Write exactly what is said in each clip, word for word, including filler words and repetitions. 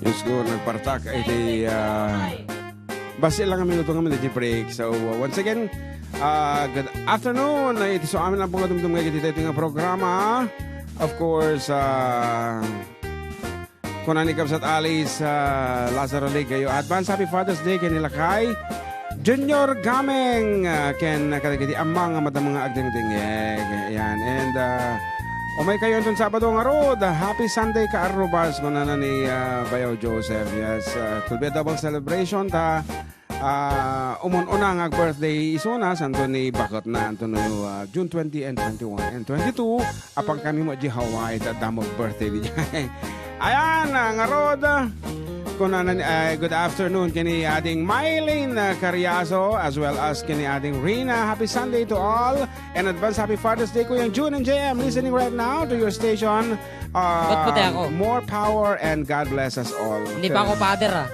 Diyos ko, nagpartak iti, ah, basi lang a minuto nga iti break. So, uh, once again, ah, good afternoon. Ay, iti so amin lang pong kadumdum nga iti daytoy nga programa. Of course, ah, kuna ni Kabsat Alice, ah, Lazaro Ligayo, advance happy Father's Day ken ni Lakay Junior Gameng, ah, ken kadagiti ammang nga madama nga agdengdengngeg. Ayan. And, ah, umay kayo inton Sabado ngarud. Happy Sunday, kaarrubas, kunana ni, ah, Bayaw Joseph. Yes, ah, it will be a double celebration ta, ah, umun-una nga birthday isuna, santo ni baketna, anto no, ah, June twenty and twenty-one and twenty-two, apan kami mo di Hawaii, ta damo birthday di. Ayan, ah, ngarud, ah, kunana ni, ah, good afternoon kini Ading Mylene, ah, Cariaso, as well as kini Ading Rina. Happy Sunday to all, and advance happy Father's Day, Kuyang June and J M, listening right now to your station. Ah, Ba't pati ako? More power and God bless us all. Hindi pa ako father, ah.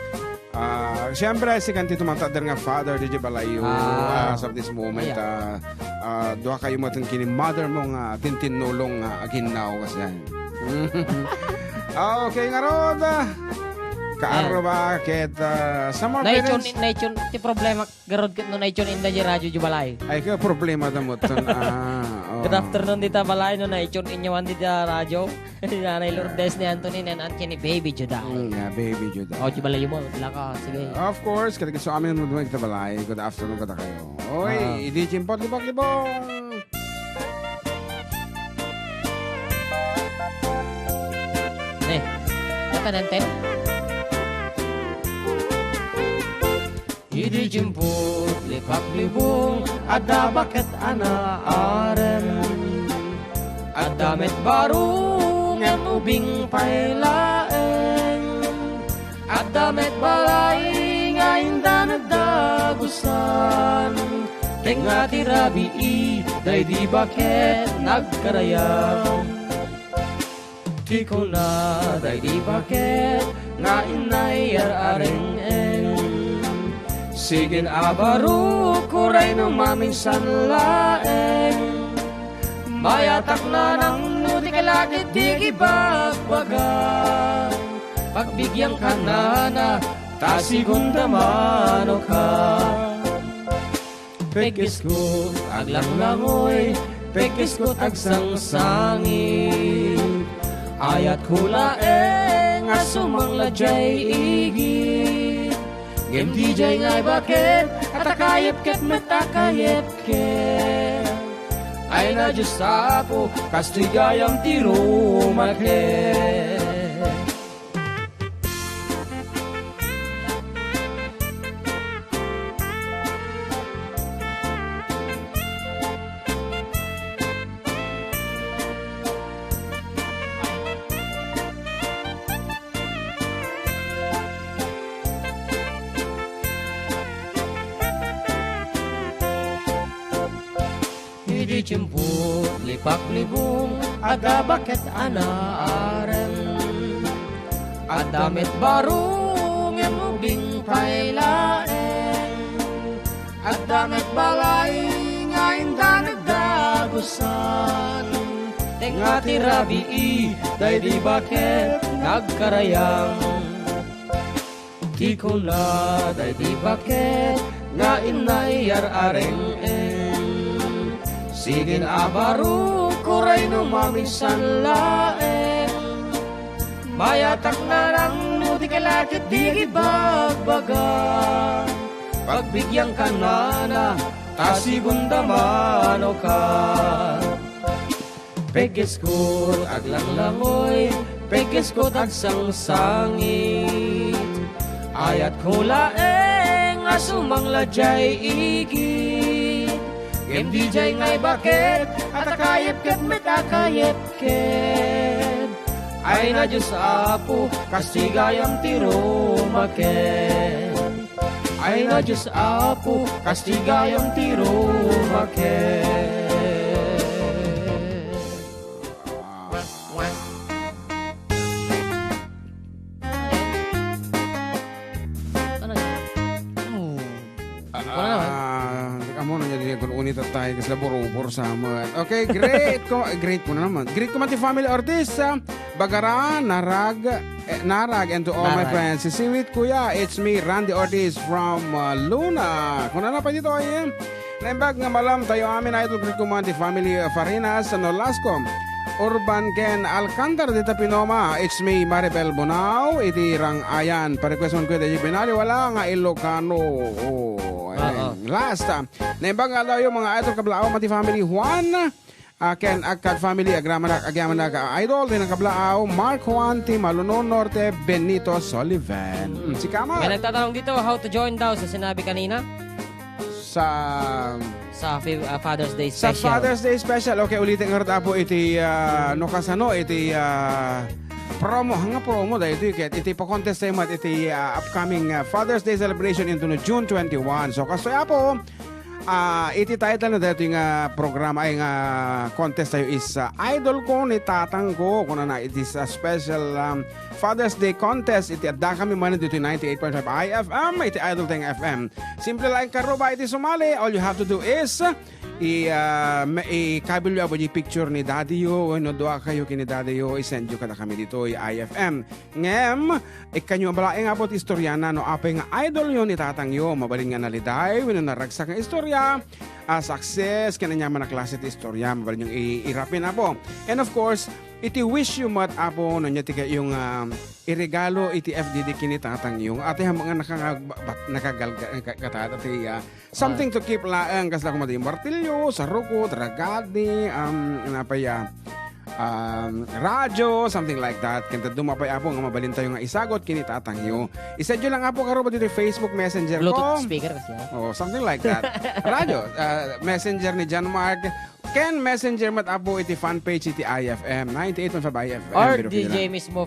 Ah, siyempre, sikan ti tumatadder nga father, di balay, Ah. ah, as of this moment, Aya. ah, ah, dua kayo mo kini mother mo nga tintinnulong nga aginnaw kasi yan. Ah, okay, ngarud, ah, kaarro Ayan. ba, ket, ah, some more Naichon, parents? naichon, ti problema, garod ket no naichon inda di radyo di balay. Ay, kaya problema da mo ton, ah, oo. Good afternoon dita balay, no naichon inyawan dita radyo. Nanay Lourdes ni Anthony, nan Aunt ni Baby Juday. Mm, nga, Baby Juday. Oh, di balay mo, laka, sige. Of course, kadagit so amin mo dumaig ta balay. Good afternoon kada kayo. Oy, Ah. idi chimpot, libak, libak. Eh, katananten? Idi chimpot, libak, libong, adda baket a naarem. Adda met baro, ngem ubing pay laeng. Adda met balay nga inda nagdagusan. Tengnga ti rabii, daydi baket nagkarayam. Ti kuna daydi baket nga inna yar-areng-eng. Sigin a baro, kuray no maminsan laeng. Mayatak nanang no di ka lagi di ibagbaga. Pagbigyan ka nana, ta sigunda mano ka. Pekkesko, aglanglangoy, pekkesko, agsangsangit. Ayat ko laeng a sumangla jay igit. Ngem di jay ngay baket, atakayep ket met akayep ket. Ay na Diyos Apo, kastigayam ti rumaket. Idi tiempo, lipaklibong, adda baket a naarem. Adda met baro ngem ubing pay laeng. Adda met balay nga inda nagdagusan. Tengnga ti rabii, daydi baket nagkarayam. Ti kuna daydi baket nga inna yar-areng-eng. Sigin a baro, kuray no maminsan laeng. Mayatak nanang no di ka lakit di ibagbaga. Pagbigyan ka nana, ta sigunda mano ka. Pekkesko, aglanglangoy, pekkesko, agsangsangit. Ayat ko laeng a sumangla jay igit. Ngem di jay ngay baket, atakayep ket met akayep ket. Ay na Dios Apo, kastigayam ti rumaket. Ay na Dios Apo, kastigayam ti rumaket. Ano yan? Oh. Wala naman. Ah, di ka mo na niya, di ko unit at tayo, kasi laborobor sa mga. Okay, great ko, great ko na naman. Great ko man ti family artist, ah. Bagara, Narag, eh, Narag, and to all my Narag. friends. Sisiwit, Kuya, it's me, Randy Ortiz from, uh, Luna. Kunana pay ditoy, eh. Naimbag nga malam tayo amin, idol, greet ko man ti family of Farinas, Nolasco, Urban ken Alcantara, dita Pinoma. It's me, Maribel Bonao, iti Rang-ayan. Pa-request man, Kuya, daydi binali, wala nga Ilocano. Oh, ayan. Oo. Last, ah, naimbag nga tayo, mga idol, kablaaw, mati family, Juan, ah, ken Agkad family, agramanak, agyamanak, ah, idol, din ang kablaaw, Mark Juan, ti Malunon Norte, Benito Sullivan. Hmm, si Kama. May nagtatanong dito, how to join daw sa sinabi kanina? Sa Sa fi-, ah, Father's Day sa special. Father's Day special. Okay, ulitin nga rod, Apo, iti, ah, no kasano, iti, ah, promo. Nga promo, dahil ito, iti pa-contest tayo, mat, iti, ah, upcoming, ah, Father's Day celebration into no June twenty-one. So, kastoy, Apo, ah, iti title na dito nga programa ay nga contest tayo is, ah, Idol Ko ni Tatang Ko. Kung na, it is a special, um, Father's Day contest. Iti adda kami man dito ninety-eight point five I F M, iti Idol Teng F M. Simple lang karuba iti sumali. All you have to do is, i, ah, ma-, ikabilyo, Apo, di picture ni daddy yo, wenno dua kayo kini daddy yo, isend yo kada kami dito, i I F M. Ngem, ikkanyo balaeng, Apo, ti istorya na, no, apay nga idol yo ni tatang yo, mabalin nga naliday, wenno naragsak nga istorya, ah, success, ken aniaman a klase ti istorya, mabalin yung i-, irapin, Apo. And of course, iti wish yo met, Apo, no, nya ti kayo nga iregalo iti F D D kini tatang yo. Ati, ham-, nga naka-, ba-, ba-, nakagalga-, ka-, katata ti, ah, something Ah. to keep laeng, kasla koma ti martilyo, sarukot, ragadi, um, napay, ah, um, radyo, something like that. Ken ta dumapay, Apo, nga mabalin tayo nga isagot kini tatang yo. Isend yo lang, Apo, karuba dito Facebook Messenger Bluetooth ko. speaker kasi, ah. Oh, something like that. Radyo, ah, Messenger ni John Mark. Ken Messenger met, Apo, iti fan page iti I F M, ninety-eight point five I F M, Or Biro D J Pilipinas. mismo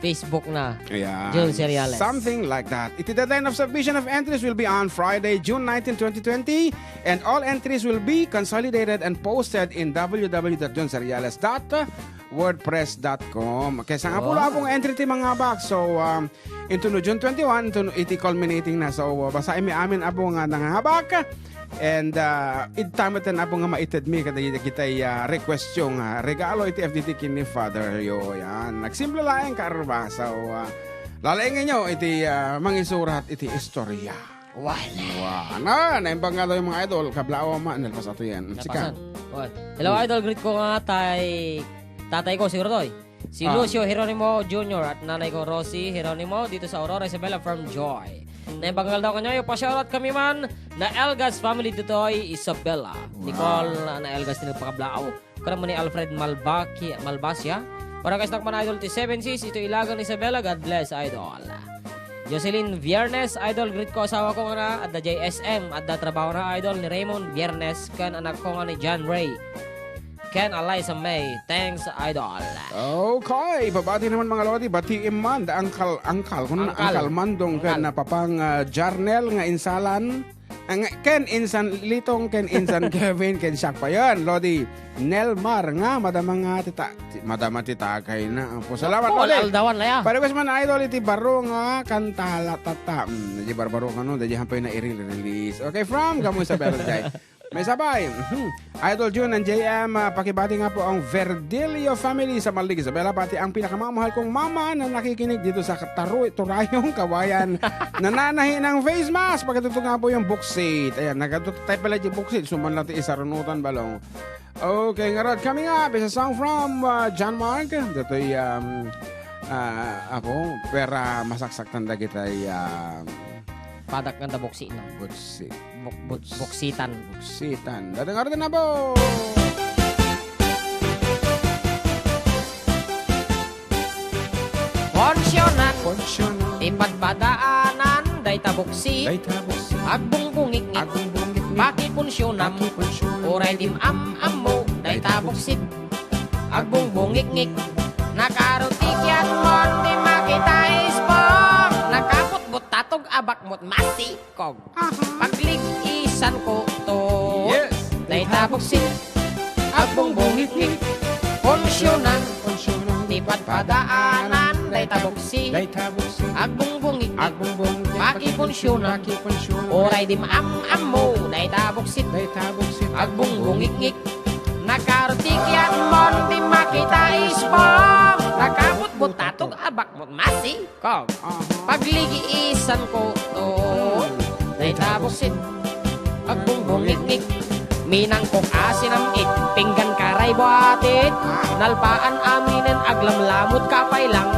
Facebook na. Ayan. Jun Seriales. Something like that. Iti deadline of submission of entries will be on Friday, June nineteen, twenty twenty, and all entries will be consolidated and posted in w w w dot jun seriales dot wordpress dot com. Kaysa nga Oh. pula akong entry ti mga box. So, um, into no June twenty-one, into no iti culminating na. So, uh, basaen mi amin, Apo, nga nangangabak. And, uh, idta met, Apo, nga maited mi kada iti kitay, uh, request yo nga regalo iti F D T kini Father yo. Yan. Nagsimple laeng karba. So, uh, lalaengen yo iti, uh, mangisurat iti istorya. Wala. Wala. Naimbag nga daw yung mga idol. Kablaaw man. Nalpas ato yan. Sika. Napasan. Oy. Hello, Hmm. idol. Greet ko nga tay-, tatay ko, siguro to, eh. Si Ah. Lucio Jeronimo Junior at nanay ko, Rosie Jeronimo, dito sa Aurora, Isabela, from Joy. Naimbag nga daw kanyayo, pa-shoutout kami man, na Elgas family ditoy, Isabela. Wow. Nicole, na, na Elgas ni Pakablao. Karam ni Alfred Malbaki-, Malbasia. Para kay snack man, idol, ti Seven Seas, ito Ilagan, Isabela. God bless, idol. Jocelyn Viernes, idol, greet ko asawa ko nga na, adda J S M, adda trabaho na, idol, ni Raymond Viernes, kan anak ko nga ni John Ray. Ken Eliza May. Thanks, idol. Okay, pabati naman, mga lodi. Batiin man, da Uncle, Uncle, kuno na Uncle. Uncle Mandong, ken Uncle. na Papang, ah, Jarnel nga insalan. Ang, ken insan Litong, ken insan Kevin, ken siak pa yan, Lodi Nelmar, nga madama nga ti ta-, ti-, madama ti tagay na. Apo, salamat, Apo, Lodi. Aldawan na ya. Parequest man, idol, iti baro nga kanta, la, tata. Mm, di barbaro kano, di hampay na i-release. Okay, from Gamo Isabel, jay. May sabay. Mhm. Idol Jun and J M, ah, pakibati nga po ang Verdilio family sa Malig, Isabela, pati ang pinakamamahal kong mama na nakikinig dito sa Taru-, Turayong Kawayan. Nananahi ng face mask. Pagkatuto nga po yung buksit. Ayan, nagatuto tayo pala yung buksit. Suman lang ti isarunutan balong. Okay, ngarud kami nga, pisa song from, ah, John Mark. Dato'y, um, ah, ako, pera masaksaktan dagitay, ah, Padak nga da buksi na. Buksi. Buk-, buk-, buksitan. Buksitan. Dati nga rin na po. Funsionan. Funsionan. Ti padpadaanan, dayta buksi. Dayta buksi. Agbungbungikngik. Agbungbungikngik. Pakipunsionam. Pakipunsionam. Uray dim am-ammo, dayta buksit. Agbungbungikngik. Nakaruti kiat mon di makita isbong. Nakaputbut tatog abak mot masi. Kog. Aha. Pagligisan ko to. Yes. Dayta buksi. Agbungbungikngik. Funsionan. Funsionan. Ti padpadaanan. Dayta buksi. Dayta buksi. Agbungbungikngik. Agbungbungikngik. Pakipunsionan. Pakipunsionan. Uray dim am-ammo. Dayta buksit. Dayta buksit. Agbungbungikngik. Nakaruti kiat mon di makita isbong. Nakapu- Bakmot masikog. Aha. Pagligiisanko to. Hmm. Dayta buksit. Agbungbungikngik. Minangkok a sinam-it. Pinggan karay buatit. Ah. Nalpaan aminen aglamlamot ka pay lang.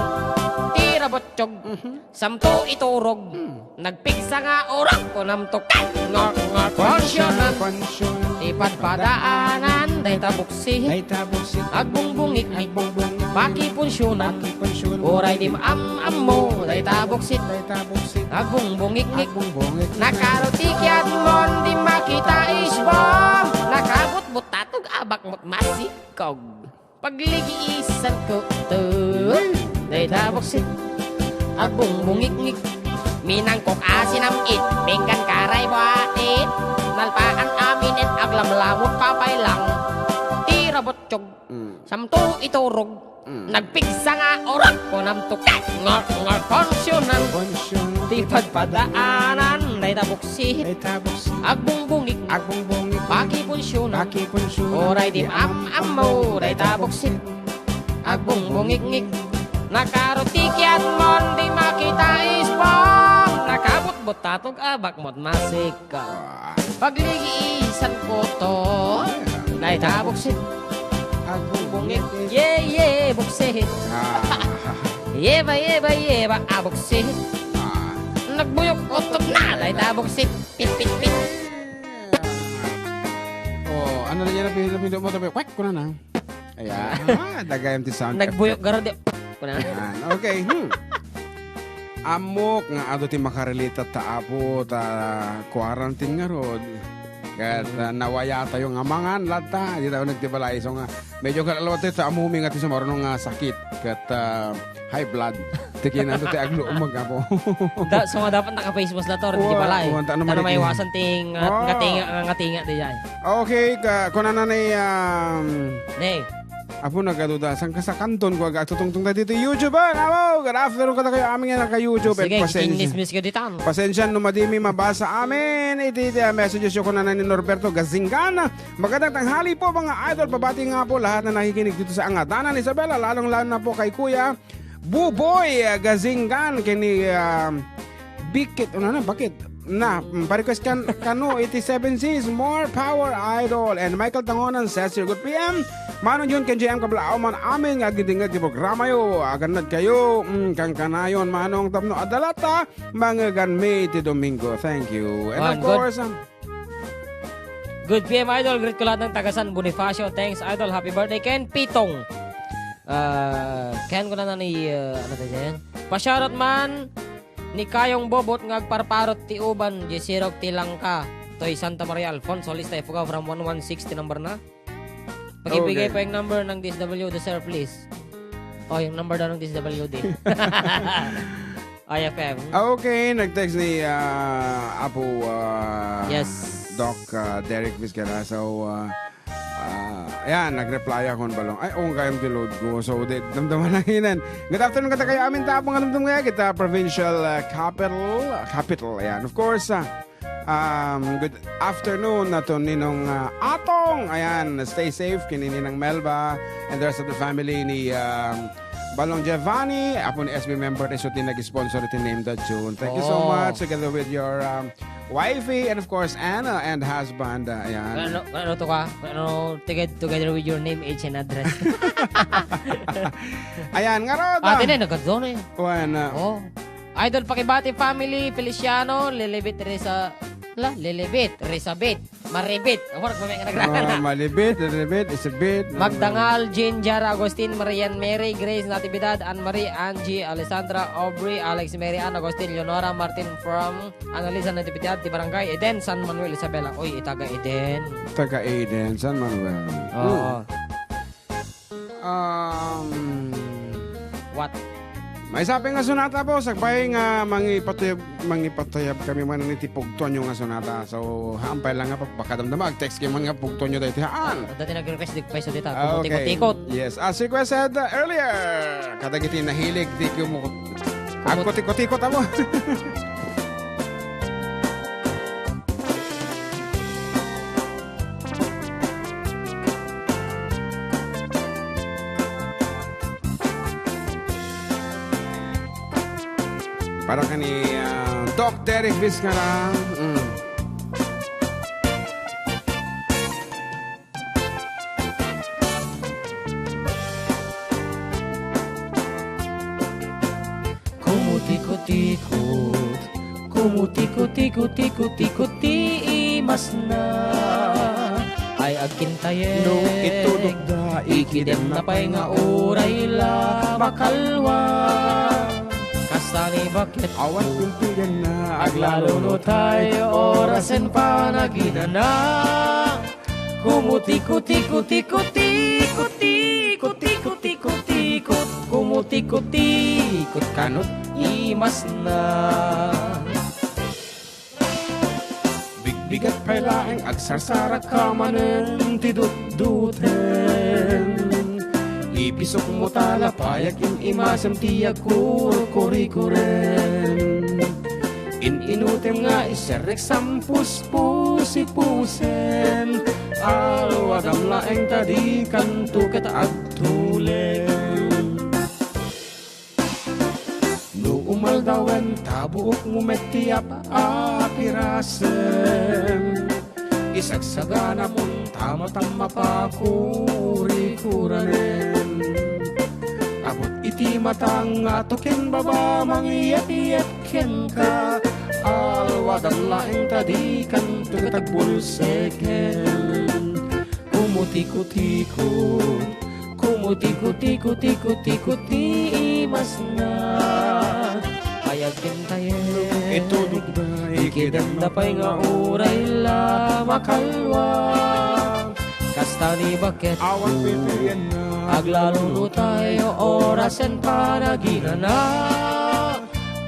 Ti rabotsyog. Mhm. Samto iturog. Hmm. Nagpigsa nga urag, kunam to ket nga, nga, consonant. Consonant. Ti padpadaanan, dayta buksit. Dayta buksit. Agbungbungikngik. Agbungbungikngik. Pakipunsunan. Pakipunsunan. Uray di maam-ammo, dayta buksit. Dayta buksit. Agbungbungikngik. Agbungbungikngik. Nakaro ti kiatmon, di makita isbong. Nakabutbut tatog a bakmot masikog. Pagligiisanko to. Dayta buksit. Agbungbungikngik. Minangkok a sinam-it. Pinggan karay buatit. Nalpaan aminen aglamlamot ka pay lang. Ti rabotsyog. Mm. Samto iturog. Mm. Nagpigsa nga urag. Kunam to ket nga, nga consonant. Consonant. Ti padpadaanan. Dayta buksit. Dayta buksit. Agbungbungik. Agbungbungik. Pakipunsunan. Pakipunsunan. Uray di maam-ammo, dayta buksit. Agbungbungikngik. Nakaro ti kiatmon, di makita isbong. Nakabutbut tatog a bakmot masikog. Ah. Pagligiisanko to. Dayta buksit. Agbungbungik. Ye, ye, buksit. Ah. Ye ba, ye ba, ye ba, a buksit. Ah. Nagbuyok utotna, dayta buksit. Pit, pit, pit. Oh, ano na yan ang pinapindot mo? Tabi, kwek, kuna na. Ayan. Ah, dagayam ti sound effect. Nagbuyok garud, eh. Kuna. Ayan. Okay, hmm. Ammok nga adu ti makarelate ta, Apo, ta quarantine ngarud. Ket, ah, nawayatayo nga mangan latta. Di tayo nagtibalay. So nga, medyo kalawat tayo ta ammom nga ti sumaruno nga sakit. Ket, ah, high blood. Ti kinanto ti agluomag, Apo. Da, so nga dapat naka-face mask latta, di pala, eh. Wa, wa, ta ano, ta marites. Maiwasan ti nga, oh, ngatinga, nga ngatinga, di jay. Okay, ka, kunana ni, um, ne. Apo, nagaduda. Saan ka sa kanton ko, aga, tutungtong tayo dito, YouTube, ah, Apo. Good afternoon kadakayo amin nga naka-YouTube. Sige, at pasensya. King Miss Miss ka ditan. Pasensya, no, madimi mabasa amin. Iti, iti, ah, messages yo kunana ni Norberto Gazingan. Magandang tanghali po, mga idol. Pabati nga po lahat na nakikinig dito sa Angadanan, Isabela, lalong-lalo na po kay Kuya Buboy, ah, Gazingan, kini, ah, Bikit, ano na, bakit? Na, mm, pa-request kan, kano, iti Seven Seas, more power, idol. And Michael Tangonan says, "Good P M. Manong Jun ken J M, kablaaw man amin nga agdingdingngeg ti programa yo. Agannad kayo, mm, kankanayon, Manong, tapno adda latta, mangeganmi iti Domingo." Thank you. And of course, um, Good P M, idol. Greet ko lahat ng taga San Bonifacio. Thanks, idol. Happy birthday, Ken Pitong. Ah, Ken ko na na ni, ah, ano tayo yan? Pa-shoutout man ni Kayong Bobot nga agparparot ti uban, di sirok ti langka. Toy Santa Maria Alfonso, Lista Ifugao from one one six ti number na. Pakibigay pa yung number ng D S W D, sir, please. Oh, yung number daw ng D S W D. I F M. Ah, okay, nag-text ni, ah, Apo, ah, yes, Doc, ah, Derek Vizcarra. So, ah, ah, ayan, nag-reply ako ng balong. Ay, oh, kayang ti load ko. So, di, damdaman lang yun. Good afternoon, kata kayo amin, tapong anong tunggaya kita, provincial, ah, capital, capital, ayan. Of course, ah, Um, good afternoon na to Ninong, ah, Atong. Ayan, stay safe kini Ninang Melba and the rest of the family ni, um, Balong Giovanni, apo ni S B member ni Suti nag-sponsor iti Name That Tune. Thank you so much together with your, um, wifey and of course Anna and husband. Ah, ayan. Ano, ano to ka? Ano, together, together with your name, age and address. Ayan, nga rod, ah, ah, tine, nagkadto na eh. Wan, ah. Oh. Idol Pakibati family, Feliciano, Lilibit, Risa, la, Lilibit, Risabit, Maribit. Ako, nagmamay nga nagrakan. Oh, Malibit, Lilibit, Isabit. Magdangal, Ginger, Agustin, Marian, Mary, Grace, Natividad, Anne Marie, Angie, Alessandra, Aubrey, Alex, Mary Ann, Agustin, Leonora, Martin, from Annalisa, Natividad, ti Barangay Eden, San Manuel, Isabela. Uy, itaga Eden. Taga Eden, San Manuel. Oo. Hmm. Um, what? Maysa pay nga sonata, boss. Sakbay nga mangipatuyab, mangipatuyab kami man iti pugtonyo nga sonata. So, hampay lang nga pagpakadamdama. Ag-text kayo man nga pugtonyo dahil ti haan. Dati nag-request, di pa iso dita. Ah, okay. Kumutikot-tikot. Yes. As requested, uh, earlier, kadagiti nahilig, di kumukot. Kumut- Agkutikot-tikot amo. Para kani, ah, Doc Derek Vizcarra. Mm. Kumutikot-ikot, kumutikot-ikot-ikot-ikot ti imasna. Ay agkintayen. No itudokda, ikidemna pay nga uray la makalwa. Kasta ni baket. Awan pintuyenna, aglalo no tay orasen panaginana. Kumutikot-ikot-ikot-ikot-ikot-ikot-ikot-ikot, kumutikot-ikot kanut imasna. Bigbigat pay laeng agsarsarakka manen ti dutduten. Ipisok mo ta la pay agin-imasem ti agkurkurikuren. In-inutem nga iserrek sampuspusipusen. Alwadam laeng ta dikanto ket agtulem. No umaldawen ta buok mo met ti ap-, apirasem. Isagsaganamon ta matam mapakurikuranen. Abut iti matang nga tukin baba mangyep-yep kenka. Alwadam laeng ta dikanto ket agbulseken. Kumutikot-ikot, kumutikot-ikot-ikot-ikot ti imasna. Ay agkintayen. Itudokda, ikidemna pay nga uray la makalwa. Kasta ni baket. Awan pintuyenna. Aglalo no tay orasen panaginana.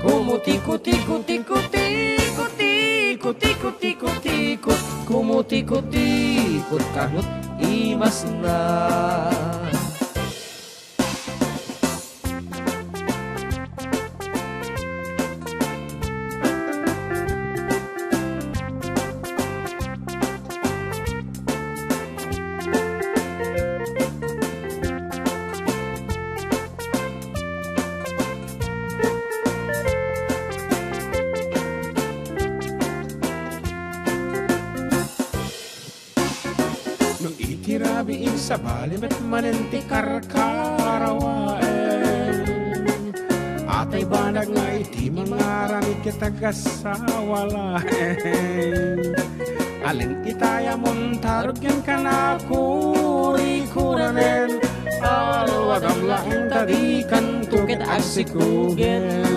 Kumutikot-ikot-ikot-ikot-ikot-ikot-ikot-ikot-ikot-ikot, kumutikot-ikot kanut imasna. No iti rabii, sabali met manen ti karkarawaen. Atay banag nga iti mangaramid ket agassawa laeng. Alin itay a muntarog ken kanakurikuranen. Alwadam laeng ta dikanto ket agsikugen.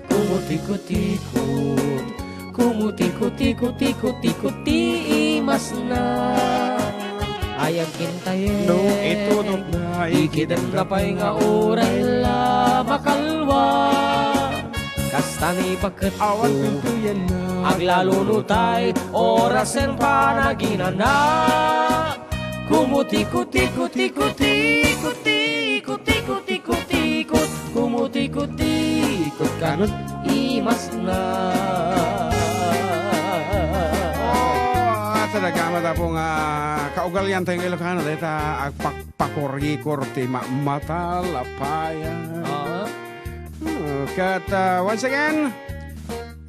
Kumutikot-ikot, kumutikot-ikot-ikot-ikot ti imasna. Ay agkintayen. No itudokda, ikidemda pay nga uray la makalwa. Kasta ni baket. Awan pintuyenna. Aglalo no tay orasen panaginana. Kumutikot-ikot-ikot-ikot-ikot-ikot-ikot-ikot-ikot, kumutikot-ikot kanut imasna. Oh, at talaga, matapo nga kaugalian tayo ng Ilocano, dahil ta agpakpakurikor ti ma-, matalapaya. Oo. Hmm, kat, uh, once again,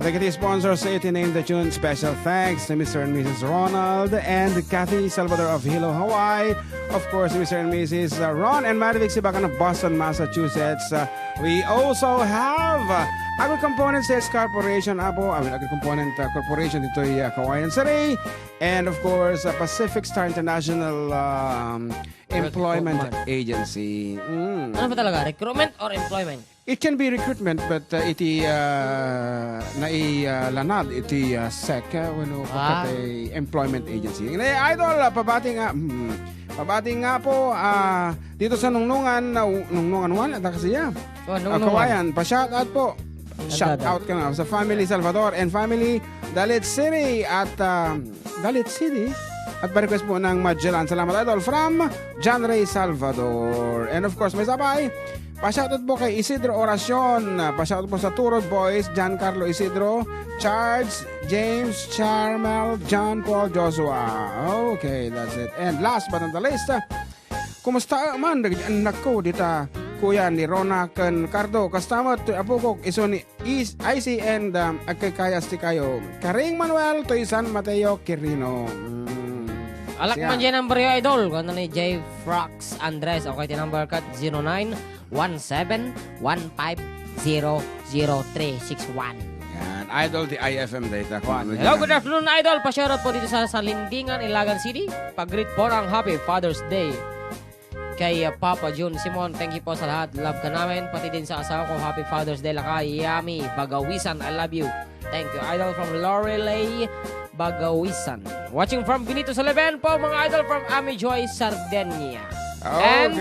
Dagiti sponsors iti Name the Tune, special thanks to Mister and Missus Ronald and Kathy Salvador of Hilo, Hawaii. Of course, Mister and Missus Ron and Marivic Sibakan of Boston, Massachusetts. Uh, we also have, uh, Agri Component Sales Corporation, Apo, I mean, Agri Component, uh, Corporation ditoy, uh, Cauayan City. And of course, uh, Pacific Star International, um, Employment Agency. Mm. Ano ba talaga? Recruitment or employment? It can be recruitment, but, uh, iti, uh, nai, uh, lanad iti, uh, sec, uh, wenno employment agency. Ngayon, idol, uh, pabati nga, mm, pabati nga po, uh, dito sa Nungnungan, uh, Nungnungan one, at kasi, yeah. Oh, Nungnungan. Uh, Kawayan, pa-shoutout po. Shout out ka nga sa family Salvador and family Dalit City at, uh, Dalit City. At pa-request po ng Magellan. Salamat, idol. From John Ray Salvador. And of course, may sabay. Pa-shoutout po kay Isidro Oracion. Pa-shoutout po sa Turod Boys, John Carlo Isidro, Charles, James, Charmel, John Paul, Joshua. Okay, that's it. And last but not the least, uh, kumusta man dagiti annakko dita kuya ni Rona ken Cardo. Kasta met toy apokok isu ni Is-, I C and, um, agkaykayas ti kayo. Karing Manuel toy San Mateo, Quirino. Mm. Alak Siya. man dyan number yo, idol. Kuwan ni J Frox Andres. Okay, ti number kat zero nine one seven one five zero zero three six one. Yan. Idol ti I F M data. Kuwan. Hello, good afternoon, idol. Pa-shoutout po dito sa Salindingan, Ilagan City. Pag-greet po ng Happy Father's Day kay, uh, Papa Jun Simon. Thank you po sa lahat. Love ka namin. Pati din sa asawa ko. Happy Father's Day, Lakay. Yummy. Bagawisan, I love you. Thank you, idol, from Lorelei Bagawisan. Watching from Benito Saleben po, mga idol, from Ami Joy, Sardinia. Okay. And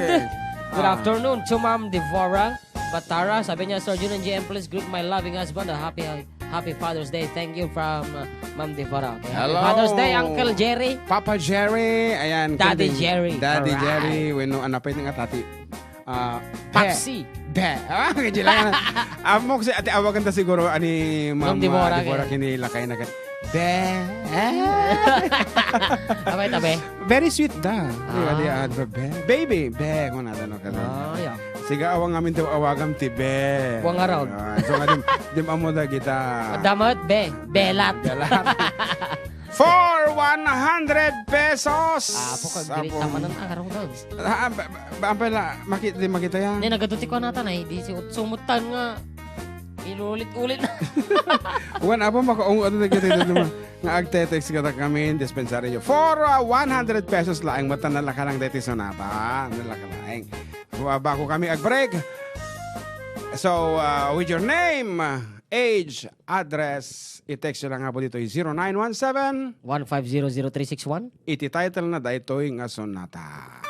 good Ah. afternoon to Ma'am Devora Batara. Sabi niya, "Sir Jun and J M, please greet my loving husband a happy, happy Father's Day." Thank you from, uh, Ma'am Devora. Okay. Happy Hello. Father's Day, Uncle Jerry. Papa Jerry. Ayan, Daddy kundi Jerry. Daddy Alright. Jerry. Wenno, ano pa yun nga, Tati? Ah, Papsi. Be. Ah, kaya lang. Amok si ate awagan ta siguro ani Ma'am, Ma'am Deborah, ah, Deborah kaya. Kini lakay na kat. Be. Abay, tabi. Very sweet da. Di ba, Ah. di, ah, be. Baby, be. Kung nata, no, kaya. Ah, yeah. Siga, awang amin daw awagam ti be. Wang araw. Ah, so nga, dim, dim amo da kita. Damat, be. Belat. Belat. For one hundred pesos. Apo, kag dili Apo. tamanan, ah, karong daw. Ah, ba, ba, ba, ampay la, maki-, di makita yan. Hindi, nagadu ti kuwan natan ay, di si sumutan nga inulit-ulit na. Wan, apo, makaungo ato na kita ito, di ba? Nga agte-text ka ta kami, dispensaryo. For, uh, one hundred pesos laeng, mata nalakalang deti sonata. Nalakalang. Wa-, bako kami ag-break. So, uh, with your name, age, address, i-text nyo lang nga po dito, zero nine one seven. One five zero zero three six one. Iti title na daytoy nga sonata.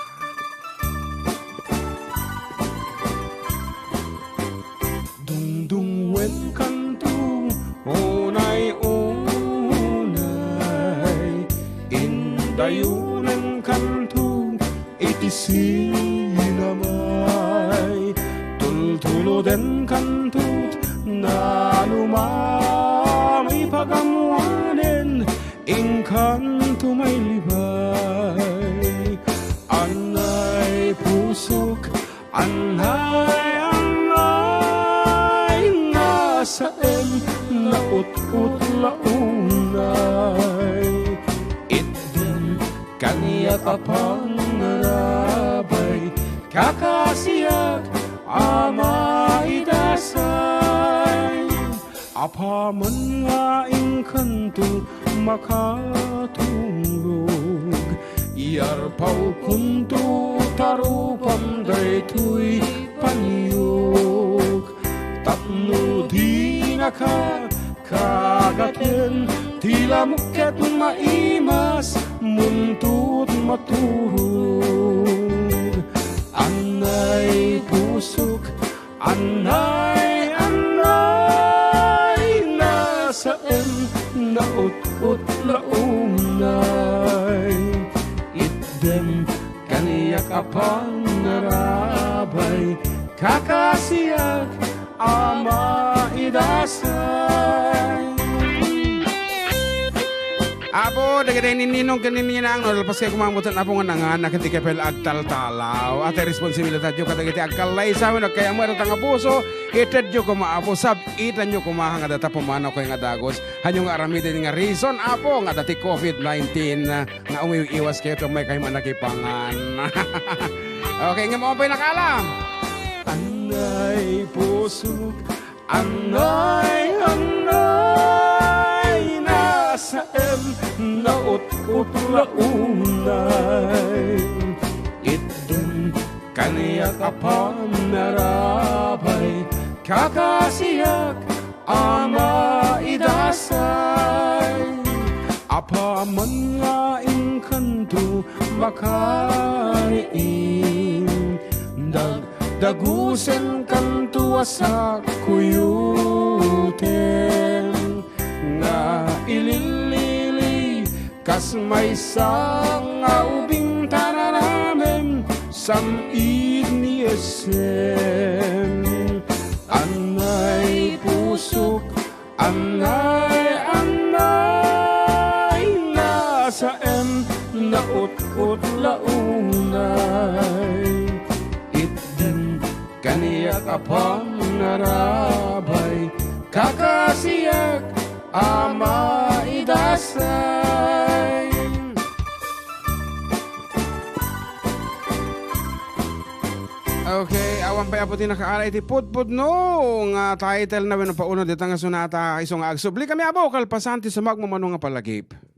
Dungdungwenkanto, unay-unay, indayonenkanto, iti sinamay, tultulodenkanto, nalumam, ipagamwanen, inkanto mailibay. Anay pusok, anay, anay, nasaem, naut-ut la unay. Itdem kaniak a pangarabay, kakasiak a maidasay. Apaman nga inkanto makaturog, iyarpawkonto ta rupam daytoy paniok. Tapno dinaka kagaten ti lamok ket maimas muntot maturog. Anay pusok, anay, anay, nasaem, naut-ut la unay. Itdem kaniak a pangarabay, kakasiak a maidasay. Apo, dagiti ninninong ken ninninang, no, lapasyo koma met, Apo, nga nanganak iti kepel agtaltalaw. Iti responsibilidadyo kadagiti agkallaysa wenno agkayammo, ita nga puso, itedyo koma, Apo, sab-itanyo koma nga data pumanaw nga dagus. Hanyo nga aramiden nga reason, Apo, nga dati covid nineteen, nga umiiwas kayo, tumay kayo manakipangan. Okay, nga mo pa'y nakala. Anay pusok, anay, anay, nasaem, naut-ut la unay. Itdem kaniak a panarabay, kakasiak a maidasay. Apaman nga inkanto makariim, dagdagusen kanto a sakuyuten, nga ililili kas maysa nga ubing tararamen sam-id ni Esem. Anay pusok, anay, anay, nasaem, naut-ut la unay. Itdem Niak a pannarabay, kakasiak a maidasay. Okay, awan pay, Apo, ti nakaala iti pudpudno nga title na wenno pauno dita nga sonata, isu nga agsubli kami, Apo, kalpasan ti sumagmamano nga palagip.